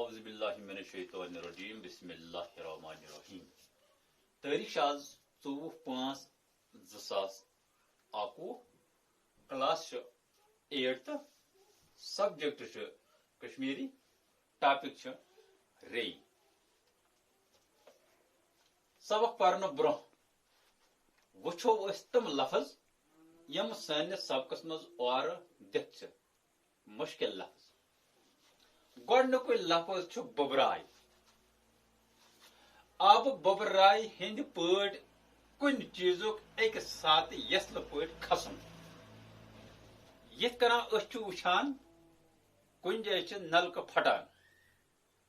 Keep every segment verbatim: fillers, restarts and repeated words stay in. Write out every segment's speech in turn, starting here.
اعوذ باللہ من الشیطان الرجیم، بسم اللہ الرحمن الرحیم۔ تٲریخ چھِ آز ژوٚوُہ پانٛژھ زٕ ساس اَکوُہ، کلاس چھُ ایٹتھ، سبجیکٹ چھُ کشمیری، ٹاپک چھُ ریٚیہِ۔ سبق پرنہٕ برونٛہہ وٕچھو أسۍ تِم لفظ، یِم سٲنِس سبقس منٛز اورٕ دِتھ چھِ۔ مُشکِل لفظ۔ گۄڈٕنیُکُے لفظ چھُ بُبراے۔ آبہٕ بُبراے ہٕنٛدِ پٲٹھۍ کُنہِ چیٖزُک اَکہِ ساتہٕ یَسلہٕ پٲٹھۍ کھسُن۔ یِتھ کٔنۍ أسۍ چھِ وٕچھان، کُنہِ جایہِ چھِ نلکہٕ پھٹان،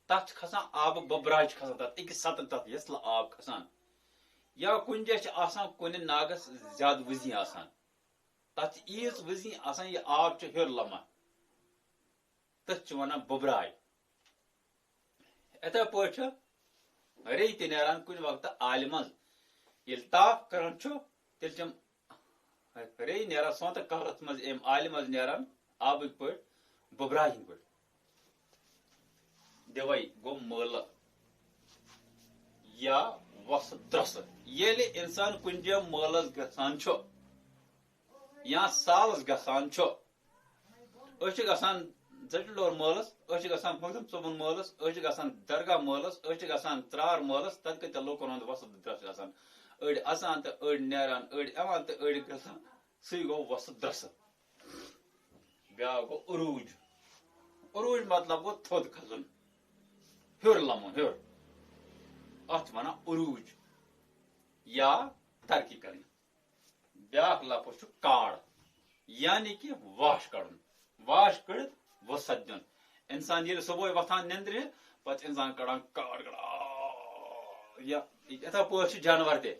تَتھ چھِ کھسان آبہٕ بُبراے، چھِ کھسان تَتھ أکِس ساتہٕ تَتھ یَسلہٕ آب کھسان۔ یا کُنہِ جایہِ چھِ آسان کُنہِ ناگَس زیادٕ وٕزی آسان، تَتھ چھِ ییٖژ وٕزی آسان، یہِ آب چھُ ہیوٚر لَمان، تٔتھۍ چھِ وَنان بُبراے۔ یِتھے پٲٹھۍ چھُ ریٚیہِ تہِ نیران کُنہِ وقتہٕ آلہِ منٛز۔ ییٚلہِ تاپھ کران چھُ، تیٚلہِ چھِ یِم ریٚیہِ نیران سونتہٕ کالس منٛز، اَمہِ آلہِ منٛز نیران آبٕکۍ پٲٹھۍ، بُبراے ہٕنٛدۍ پٲٹھۍ۔ دِوَے گوٚو مٲلہٕ یا وۄسہٕ درٛۄسہٕ۔ ییٚلہِ اِنسان کُنہِ جایہِ مٲلَس گژھان چھُ، یا سالس گژھان چھُ، أسۍ چھِ گژھان زٔٹِلور مٲلَس، أسۍ چھِ گژھان مخدوم صٲبُن مٲلَس، أسۍ چھِ گژھان درگاہ مٲلَس، أسۍ چھِ گژھان ژرار مٲلَس، تَتہِ کَتہِ لوٗکَن ہُنٛد وۄسہٕ درٛۄسہٕ چھُ آسان۔ أڑۍ اَژان تہٕ أڑۍ نیران، أڑۍ یِوان تہٕ أڑۍ گژھان، سُے گوٚو وۄسہٕ درٛۄسہٕ۔ بیٛاکھ گوٚو عروٗج۔ عروٗج مطلب گوٚو تھوٚد کھسُن، ہیوٚر لَمُن، ہیوٚر۔ اَتھ چھِ وَنان عروٗج یا ترقی کَرٕنۍ۔ بیٛاکھ لفظ چھُ کاڑ، یعنی کہِ واش کَڑُن۔ واش کٔڑِتھ وُسعت دیُن۔ اِنسان ییٚلہِ صُبحٲے وۄتھان نیٚنٛدرِ، پَتہٕ چھُ اِنسان کَڑان کاڑ، کَڑان، آ، یا یِتھے پٲٹھۍ چھُ جانور تہِ۔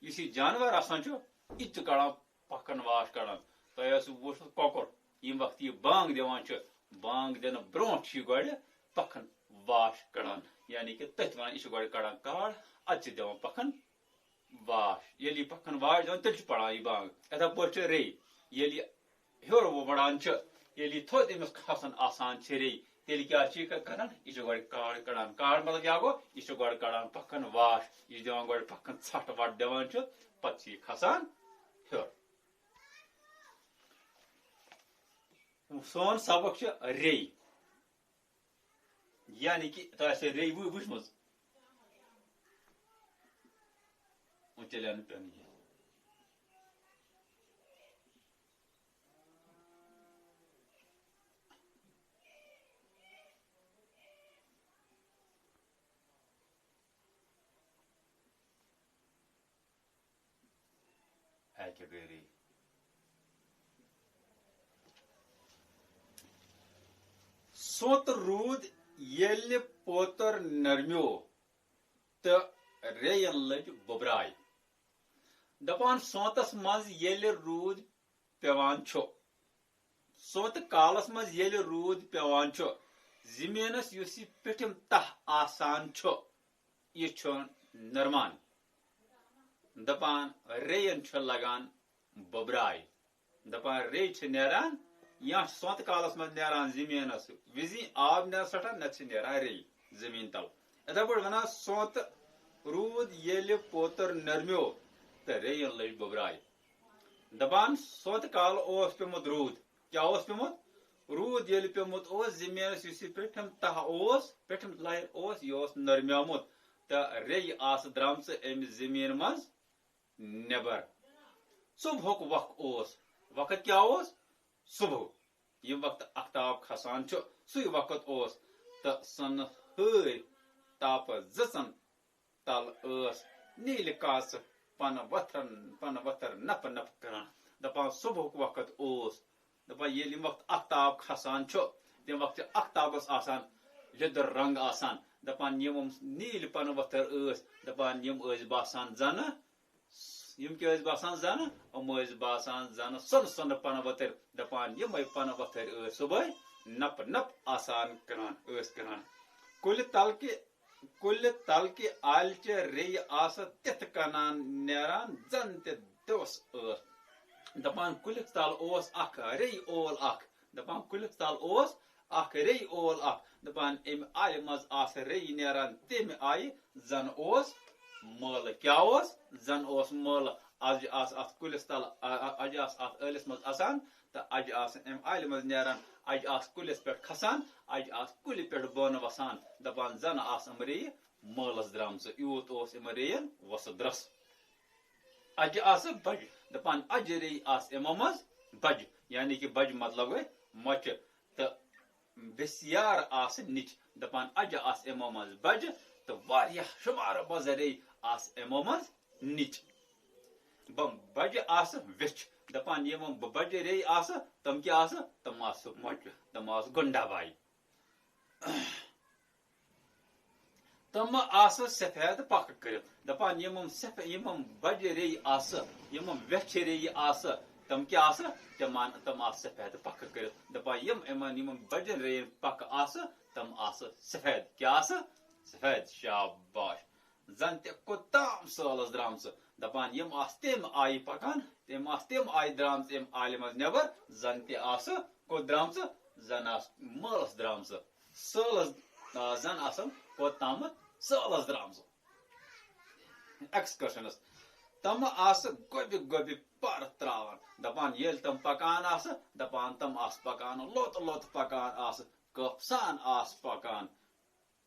یُس یہِ جانور آسان چھُ، یہِ تہِ چھُ کَڑان پَکھن واش کَڑان۔ تۄہہِ آسِوٕ وُچھمُت کۄکُر، ییٚمہِ وقتہٕ یہِ بانگ دِوان چھُ، بانگ دِنہٕ برونٛٹھ چھُ یہِ گۄڈٕ پَکھن واش کَڑان، یعنی کہِ تٔتھۍ وَنان، یہِ چھُ گۄڈٕ کَڑان کاڑ، اَدٕ چھِ دِوان پَکھن واش۔ ییٚلہِ یہِ پَکھن واش دِوان، تیٚلہِ چھُ پَران یہِ بانگ۔ یِتھے پٲٹھۍ چھِ ریٚیہِ، ییٚلہِ یہِ ہیوٚر وۄڑان چھُ، ییٚلہِ یہِ تھوٚد أمِس کھسان آسان چھِ ریٚیہِ، تیٚلہِ کیٛاہ چھِ یہِ کران؟ یہِ چھُ گۄڈٕ کاڑ کَڑان۔ کاڑ مطلب کیٛاہ گوٚو؟ یہِ چھُ گۄڈٕ کَڑان پَکھن واش، یہِ چھُ دِوان گۄڈٕ پَکھن ژھٹھ وَٹھ دِوان چھُ، پَتہٕ چھُ یہِ کھسان ہیوٚر۔ سون سبق چھُ ریٚیہِ، یعنی کہِ تۄہہِ آسہِ ریٚیہِ وُ-، وٕچھمٕژ۔ وۄنۍ چلے نہٕ پٮ۪نٕے یہِ۔ اَکہِ گٔری۔ سونٛتہٕ روٗد ییٚلہِ پوتُر نرمیو تہٕ ریٚیَن لٔج بُبراے۔ دَپان سونٛتَس منٛز ییٚلہِ روٗد پٮ۪وان چھُ، سونٛتہٕ کالَس منٛز ییٚلہِ روٗد پٮ۪وان چھُ، زٔمیٖنَس یُس یہِ پیٚٹھِم تَہہ آسان چھُ، یہِ چھُ نرمان۔ دَپان ریٚیَن چھُ لَگان بُبراے۔ دَپان ریٚیہِ چھِ نیران، یا چھِ سونٛتہٕ کالَس منٛز نیران زٔمیٖنَس وِزِ آب نیران سٮ۪ٹھاہ، نَتہٕ چھِ نیران ریٚیہِ زٔمیٖن تَل۔ یِتھے پٲٹھۍ وَنان سونٛتہٕ روٗد ییٚلہِ پوتُر نرمیو تہٕ ریٚیَن لٔج بُبراے۔ دَپان سونٛتہٕ کالہٕ اوس پیوٚمُت روٗد۔ کیٛاہ اوس پیوٚمُت؟ روٗد ییٚلہِ پیوٚمُت اوس، زٔمیٖنَس یُس یہِ پیٚٹھِم تَہہ اوس، پیٚٹھِم لَہَر اوس، یہِ اوس نرمیومُت تہٕ ریٚیہِ آسہٕ درٛامژٕ اَمہِ زٔمیٖن منٛز نٮ۪بر۔ صُبحُک وق اوس۔ وقت کیٛاہ اوس؟ صُبحُک۔ ییٚمہِ وقتہٕ اختاب کھسان چھُ، سُے وقت اوس۔ تہٕ سۄنہٕ ہٲرۍ تاپہٕ زٕژَن تل ٲس نیٖلہِ کاژٕ پنہٕ وتھرن، پنہٕ وتھر نپہٕ نپہٕ کران۔ دپان صبحُک وقت اوس۔ دپان ییٚلہِ ییٚمہِ وقتہٕ اختاب کھسان چھُ، تمہِ وقتہٕ چھُ اختابس آسان لیٚدُر رنگ آسان۔ دپان یِم نیٖلۍ پنہٕ وتھر ٲسۍ، دپان یِم ٲسۍ باسان زنہٕ، یِم کیٛاہ ٲسۍ باسان زنہٕ؟ یِم ٲسۍ باسان زنہٕ سۄنہٕ سۄنہٕ پنہٕ وتھر۔ دپان یِمے پنہٕ وتھر ٲسۍ صبحٲے نپہٕ نپہٕ آسان کران، ٲسۍ کران۔ کُلہِ تل کہِ کُلہِ تل کہِ آلچہِ ریٚیہِ آسہٕ تِتھ کٔنۍ نیران، زن تہِ دِوس ٲس۔ دپان کُلِس تل اوس اکھ ریٚیہِ اول اکھ۔ دپان کُلِس تل اوس اکھ ریٚیہِ اول اکھ۔ دپان، امہِ آلہِ منٛز آسہٕ ریٚیہِ نیران تمہِ آیہِ، زن اوس مٲلہٕ۔ کیٛاہ اوس؟ زن اوس مٲلہٕ۔ اجہِ آسہٕ اتھ کُلِس تل، ا-، ا-، اجہِ آسہٕ اتھ ٲلِس منٛز اژان، تہٕ اجہِ آسہٕ امہِ آلہِ منٛز نیران۔ اجہِ آسہٕ کُلِس پٮ۪ٹھ کھسان، اجہِ آسہٕ کُلہِ پٮ۪ٹھ بۄن وسان۔ دپان، زن آسہٕ یِم ریٚیہِ مٲلَس درٛامژٕ۔ یوٗت اوس یِمن ریٚین وۄسہٕ درس۔ اجہِ آسہٕ بجہِ۔ دپان، اجہِ ریٚیہِ آسہٕ یِمو منٛز بجہِ، یعنی کہِ بجہِ مطلب گٔے مۄچہِ۔ تہٕ بسیار آسہٕ نِچہِ۔ دپان، اجہِ آسہٕ یِمو منٛز بجہِ، تہٕ واریاہ شُمارٕ منٛز ریٚیہِ آسہٕ یِمو منٛز نِچہِ۔ بم-، بجہِ آسہٕ ویچھِ۔ دپان، یِم ب-، بجہِ ریٚیہِ آسہٕ، تِم کیٛاہ آسہٕ؟ تِم آسہٕ مۄچہِ، تِم آسہٕ گُنڈا باے۔ تِم آسہٕ سفید پکھٕ کٔرِتھ۔ دپان، یِم سف-، یِم بجہِ ریٚیہِ آسہٕ، یِم ویچھِ ریٚیہِ آسہٕ، تِم کیٛاہ آسہٕ؟ تِم آسہٕ سفید پکھٕ کٔرِتھ۔ دپان، یِم یِمن، یِمن بجن ریٚین پکھٕ آسہٕ، تِم آسہٕ سفید۔ کیٛاہ آسہٕ؟ سفید۔ شاباش۔ زن تہِ کوٚت تام سٲلس درٛامژٕ۔ دپان، یِم آسہٕ تمہِ آیہِ پکان، تِم آسہٕ تمہِ آیہِ درٛامژٕ، امہِ آلہِ منٛز نٮ۪بر۔ زن تہِ آسہٕ کوٚت درٛامژٕ؟ زن آسہٕ مٲلس درٛامژٕ۔ سٲلس، آ، زن آسن کوٚت تامتھ سٲلس درٛامژٕ۔ ایکسکرشنس۔ تِم آسہٕ گۄبہِ گۄبہِ پر تراوان۔ دپان، ییٚلہِ تِم پکان آسہٕ، دپان، تِم آسہٕ پکان، لوٚت لوٚت پکان آسہٕ، کٲفہٕ سان آسہٕ پکان۔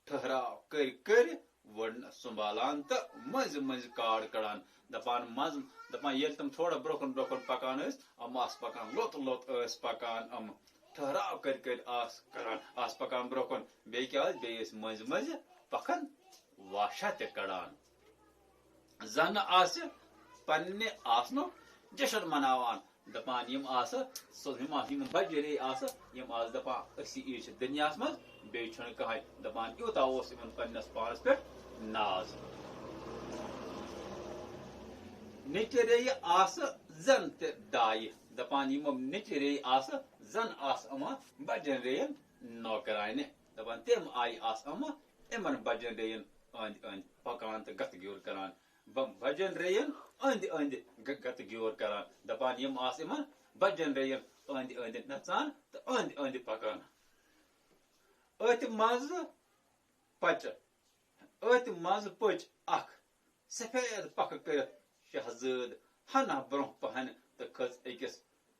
ٹھہراو کٔرۍ کٔرۍ وۄنۍ سنبھالان تہٕ مٔنٛزۍ مٔنٛزۍ کاڈ کڑان۔ دپان منٛزٕ، دپان ییٚلہِ تِم تھوڑا برٛونٛہہ کُن برٛونٛہہ کُن پکان ٲسۍ، یِم آسہٕ پکان، لوٚت لوٚت ٲسۍ پکان یِم۔ ٹھہراو کٔرۍ کٔرۍ آسہٕ کران، آسہٕ پکان برٛونٛہہ کُن۔ بیٚیہِ کیٛاہ ٲسۍ؟ بیٚیہِ ٲسۍ مٔنٛزۍ مٔنٛزۍ پکان واشا تہِ کڑان۔ زن آسہِ پننہِ آسنُک جشن مناوان۔ دپان، یِم آسہٕ، سُہ، یِم آسہٕ، یِم بجہِ ریٚیہِ آسہٕ، یِم آسہٕ دپان، أسی یی چھِ دُنیاہس منٛز، بیٚیہِ چھُنہٕ کٕہٕنۍ۔ دپان، یوٗتاہ اوس یِمن پننِس پانس پٮ۪ٹھ ناز۔ نِچہِ ریٚیہِ آسہٕ زن تہِ دایہِ۔ دپان، یِم نِچہِ ریٚیہِ آسہٕ، زن آسہٕ یِمن بجن ریٚین نوکرانہِ۔ دپان، تِم آیہِ آسہٕ یِم یِمن بجن ریٚین أنٛدۍ أنٛدۍ پکان تہٕ گتہٕ گیُر کران۔ ب-، بجن ریٚین أنٛدۍ أنٛدۍ گ-، گتہٕ گیُر کران۔ دپان، یِم آسہٕ یِمن بجن ریٚین أنٛدۍ أنٛدۍ نژان تہٕ أنٛدۍ أنٛدۍ پکان۔ أتھۍ منٛزٕ پچہِ، أتھۍ منٛزٕ پٔچ اکھ سفید پکھٕ کٔرِتھ شہزٲد ہنا برونٛہہ پہن تہٕ کھٔژ أکِس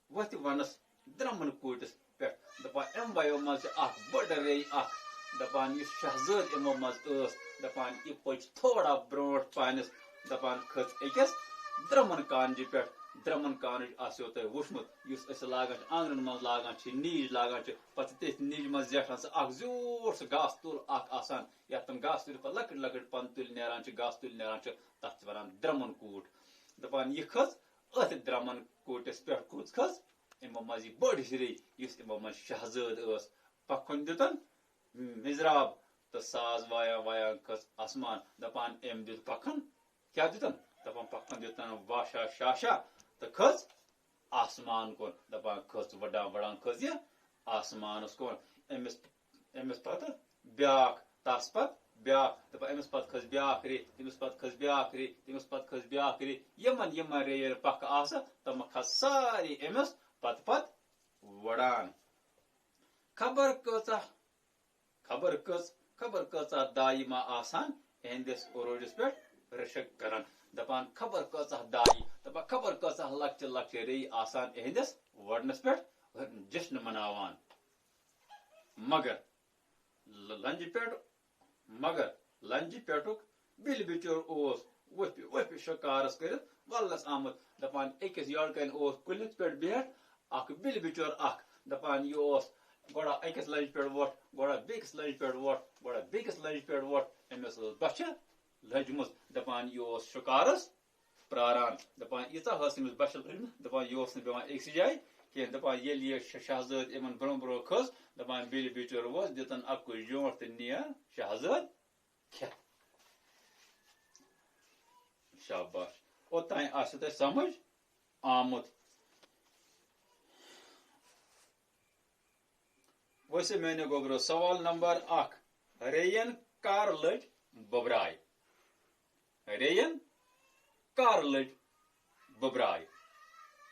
وۄتھِ ونس درمن کوٗٹِس پٮ۪ٹھ۔ دپان، امہِ ویو منٛز چھِ اکھ بٔڑ ریٚیہِ اکھ۔ دپان، یُس شہزٲد یِمو منٛز ٲس، دپان، یہِ پٔچ تھوڑا برونٛٹھ پہنس۔ دپان، کھٔژ أکِس درمن کانجہِ پٮ۪ٹھ۔ درمن کانج آسیو تۄہہِ وٕچھمُت، یُس أسۍ لاگان چھِ، آنگنن منٛز لاگان چھِ، نیٖج لاگان چھِ، پتہٕ چھِ تٔتھۍ نیٖجہِ منٛز زیٹھان سُہ اکھ زیوٗٹھ سُہ گاسہٕ تُل اکھ آسان، یتھ تِم گاسہٕ تُلہِ پتہٕ لۄکٕٹۍ لۄکٕٹۍ پن تُلۍ نیران چھِ، گاسہٕ تُلۍ نیران چھِ، تتھ چھِ ونان درمن کوٗٹ۔ دپان، یہِ کھٔژ أتھۍ درمن کوٗٹِس پٮ۪ٹھ۔ کُس کھٔژ؟ یِمو منٛز یہِ بٔڑ ہِش ریٚیہِ، یُس یِمو منٛز شہزٲد ٲس۔ پکھن دیُتن مِزراب تہٕ ساز وایان وایان کھٔژ آسمان۔ دپان، أمۍ دیُت پکھن، کیٛاہ دیُتن؟ دپان، پکھن دیُتن واشا شاشا تہٕ کھٔژ آسمان کُن۔ دپان، کھٔژ وڈان وڈان کھٔژ یہِ آسمانس کُن۔ أمِس، أمِس پتہٕ بیٛاکھ، تس پتہٕ بیٛاکھ، دپان، أمِس پتہٕ کھٔژ بیٛاکھ ریٚیہِ، تٔمِس پتہٕ کھٔژ بیٛاکھ ریٚیہِ، تٔمِس پتہٕ کھٔژ بیٛاکھ ریٚیہِ۔ یِمن یِمن ریٚیَن پکھٕ آسہٕ، تِم کھژٕ سارے أمِس پتہٕ پتہٕ وُڑان۔ خبر کۭژاہ، خبر کٔژ، خبر کۭژاہ دایہِ ما آسہٕ ہن اِہِنٛدِس عروٗجس پٮ۪ٹھ رِشک کران۔ دپان، خبر کۭژاہ دایہِ، دپان، خبر کۭژاہ لۄکچہِ لۄکچہِ ریٚیہِ آسہٕ ہن اِہِنٛدِس وُڑنس پٮ۪ٹھ جشن مناوان۔ مگر ل-، لنجہِ پٮ۪ٹھ، مگر لنجہِ پٮ۪ٹھُک بِلہِ بِچور اوس وۄپھِ وۄپھِ شِکارس کٔرِتھ ولنس آمُت۔ دپان، أکِس یڑکَنۍ اوس کُلِس پٮ۪ٹھ بِہِتھ اکھ بِلہِ بِچور اکھ۔ دپان، یہِ اوس گۄڈٕ أکِس لنجہِ پٮ۪ٹھ وۄٹھ، گۄڈٕ بیٚکِس لنجہِ پٮ۪ٹھ وۄٹھ، گۄڈٕ بیٚکِس لنجہِ پٮ۪ٹھ وۄٹھ۔ أمِس ٲس بۄچھِ لٔجمٕژ۔ دپان، یہِ اوس شِکارس پراران۔ دپان، ییٖژاہ ٲس أمِس بۄچھِ لٔجمٕژ، دپان، یہِ اوس نہٕ بیٚہوان أکسٕے جایہِ کینٛہہ۔ دپان، ییٚلہِ یہِ ش-، شہزٲد یِمن برونٛہہ برونٛہہ کھٔژ، دپان، بِلہِ بِچور ووت، دیُتن اکُے جونٛٹھ تہٕ نیر شہزٲد کھٮ۪تھ۔ شاباش۔ اوٚتام آسہِ تۄہہِ سمجھ آمُت۔ ویسے میانیو گوبرو، سوال نمبر اکھ، ریٚیَن کر لٔج بُبراے؟ ریٚیَن کر لٔج بُبراے؟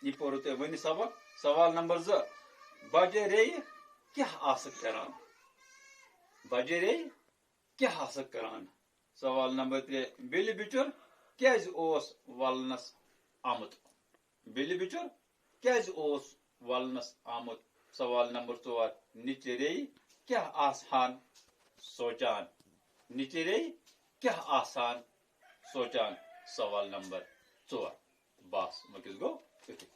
یہِ پوٚرُو تۄہہِ وٕنی سبق۔ سوال نمبر زٕ، بجہِ ریٚیہِ کیٛاہ آسکھ کران؟ بجرے کیٛاہ آسکھ کران؟ سوال نمبر ترٛےٚ، بِلہِ بِچُر کیٛازِ اوس ولنس آمُت؟ بِلہِ بِچُر کیٛازِ اوس ولنس آمُت؟ سوال نمبر ژور، نِچرے کیٛاہ آسہٕ ہن سونچان؟ نِچرے کیٛاہ آسہٕ ہن سونچان؟ سوال نمبر ژور۔ بس، وۄنۍ کِس گوٚو یُتھُے۔